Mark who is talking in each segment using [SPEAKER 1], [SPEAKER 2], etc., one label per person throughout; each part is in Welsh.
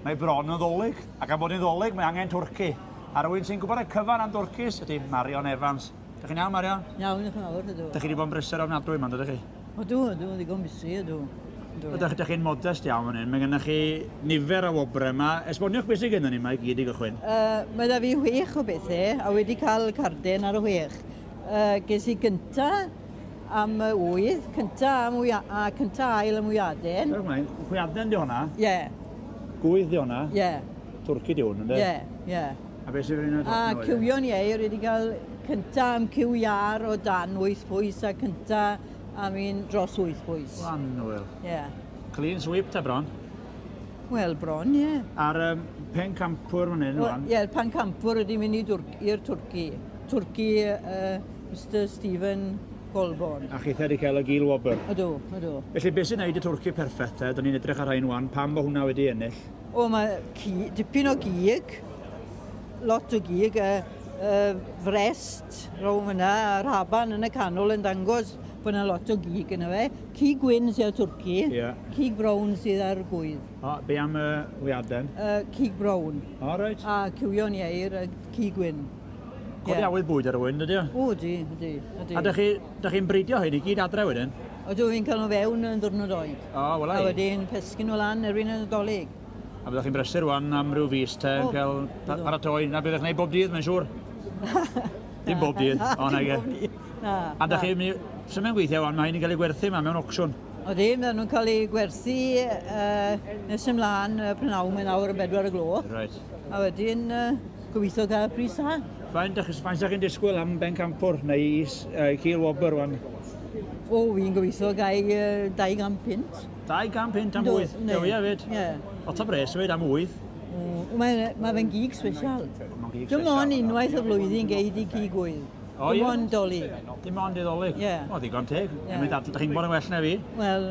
[SPEAKER 1] Mae bron yn Ddolig, ac am bod hi'n Ddolig mae angen twrci. A rhywun sy'n gwybod y cyfan am dwrcis ydy Marion Evans. Dych chi'n iawn, Marion?
[SPEAKER 2] Iawn, diolch yn fawr, ydw.
[SPEAKER 1] Dych chi wedi bod yn brysur ofnadwy yma, ydych chi?
[SPEAKER 2] Ydw, ydw, ddigon busy, ydw.
[SPEAKER 1] Ydych, ydych chi'n modest iawn fan hyn. Mae gennych chi nifer o wobrau yma. Esboniwch beth sydd gennym ni yma i gyd i gychwyn.
[SPEAKER 2] Mae da fi chwech o bethau, a wedi cael carden ar y chwech. Ges i gynta am y ŵydd, cynta am wya, a cynta ail am wyaden.
[SPEAKER 1] Dewch mlaen, hwyaden di hwnna.
[SPEAKER 2] Ie. Yeah.
[SPEAKER 1] Gwydd di hwnna.
[SPEAKER 2] Ie. Yeah.
[SPEAKER 1] Twrci di hwn, ynddo?
[SPEAKER 2] Ie, ie.
[SPEAKER 1] A beth sydd yn
[SPEAKER 2] A cywion ieir wedi cael cynta am cyw iâr o dan 8 pwys a cynta am un dros 8 pwys.
[SPEAKER 1] Anwyl.
[SPEAKER 2] Ie. Yeah.
[SPEAKER 1] Clean sweep ta bron.
[SPEAKER 2] Wel, bron, ie. Yeah.
[SPEAKER 1] A'r pencampwr fan hyn, rwan?
[SPEAKER 2] Ie, yeah, pencampwr wedi mynd i'r Twrci. Twrci Mr Stephen Colborne.
[SPEAKER 1] A chitha wedi cael y gil wobr.
[SPEAKER 2] Ydw, ydw.
[SPEAKER 1] Felly, beth sy'n neud y twrci perffaith te? Dyn ni'n edrych ar rhain wan. Pam bod hwnna wedi ennill?
[SPEAKER 2] O, mae dipyn o gig, lot o gig, y frest rownd fyna, a'r haban yn y canol yn dangos bod yna lot o gig yna fe. Cig gwyn sydd ar twrci,
[SPEAKER 1] yeah.
[SPEAKER 2] Cig brown sydd ar gwydd.
[SPEAKER 1] O, be am y hwyaden?
[SPEAKER 2] Cig brown.
[SPEAKER 1] O, reit.
[SPEAKER 2] A cywion ieir, a cig gwyn.
[SPEAKER 1] Codi yeah. Awydd bwyd ar y wyn, ydy o?
[SPEAKER 2] O, ydy, ydy, ydy.
[SPEAKER 1] A dych chi'n bridio hyn i gyd adre wedyn?
[SPEAKER 2] Ydw, fi'n cael nhw fewn yn ddwrnod oed.
[SPEAKER 1] O, wel
[SPEAKER 2] A wedyn pesgyn nhw lan erbyn y Nadolig.
[SPEAKER 1] A byddwch chi'n brysur wan am ryw fis te, yn cael paratoi. Na byddwch chi'n gwneud bob dydd, mae'n siŵr. Dim bob dydd, o na ge.
[SPEAKER 2] Na.
[SPEAKER 1] A dych chi'n mynd, sy'n mynd gweithio wan, mae hyn yn cael ei gwerthu yma mewn ocsiwn.
[SPEAKER 2] O ddim, maen nhw'n cael eu gwerthu nes ymlaen prynhawn mae'n awr yn 4 y gloch.
[SPEAKER 1] Right.
[SPEAKER 2] A wedyn gobeithio cael pris da.
[SPEAKER 1] Faint ydych chi'n disgwyl am bencampwr neu cil wobr wan?
[SPEAKER 2] O, fi'n gobeithio gael 200 punt.
[SPEAKER 1] 200 punt am wyth? Dewi hefyd.
[SPEAKER 2] Ie.
[SPEAKER 1] Lot o bres hefyd am wyth.
[SPEAKER 2] Mae fe'n gig special. Dim ond unwaith y flwyddyn gei di cig wydd.
[SPEAKER 1] O, ie?
[SPEAKER 2] Dim ond Dolig.
[SPEAKER 1] Dim ond i Ddolig?
[SPEAKER 2] Ie.
[SPEAKER 1] O, ddigon teg. Ie. Dych chi'n bod yn well na fi?
[SPEAKER 2] Wel,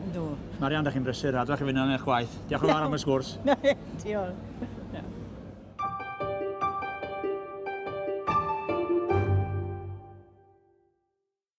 [SPEAKER 2] yndw.
[SPEAKER 1] Marian, dych chi'n brysur, adwch chi fynd yn eich gwaith. Diolch yn fawr am y sgwrs.
[SPEAKER 2] Diolch.